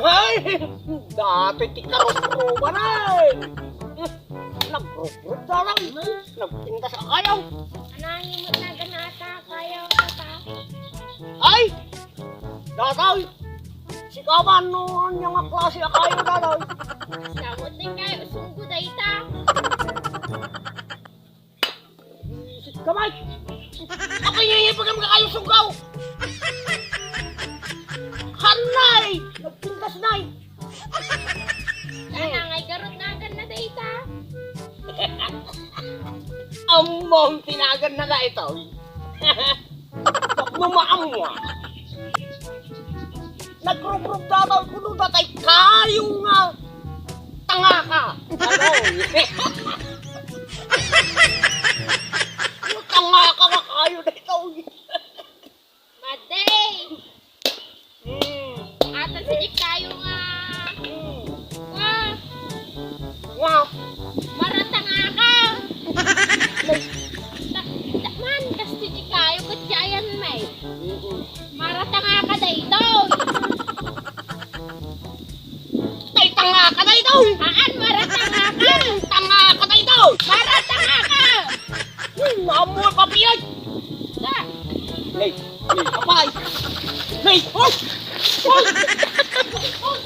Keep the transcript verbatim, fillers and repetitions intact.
Ay, datoy ti karubruban, ay. Nagrubruban, ay. Nagpintas a kayo. Anangin mo na ganata, kayo, tata. Ay, datoy. Sika man no, anya nga klase a kayo, datoy. Samot din kayo, sunggo dayta. Kamay! Apay niya yung pagkam kayo sunggaw! Hanay! Nagpintas, nay! Nanangay garot nagan na dayta. Among tinagan na dayta, uy. Tapno maammo, ah. Nagrugrug dataw kuno datay kayo nga tangaka. Ano? Tangaka nga kayo na ito. Madi! Hmm. Ata sa di kayo nga. Hmm. Wa! Wa! Maratangaka! Ta-, ta-, man, kas ti di kayo, ket yayan, may. Mm. Maratangaka daytoy! Tay tangaka daytoy! Haan, maratangaka! Tangaka daytoy! Maratangaka! Hmm, maamoy papiyay! Sa! Nay, nay, apay! Nay, hoy! Hoy! Hoy!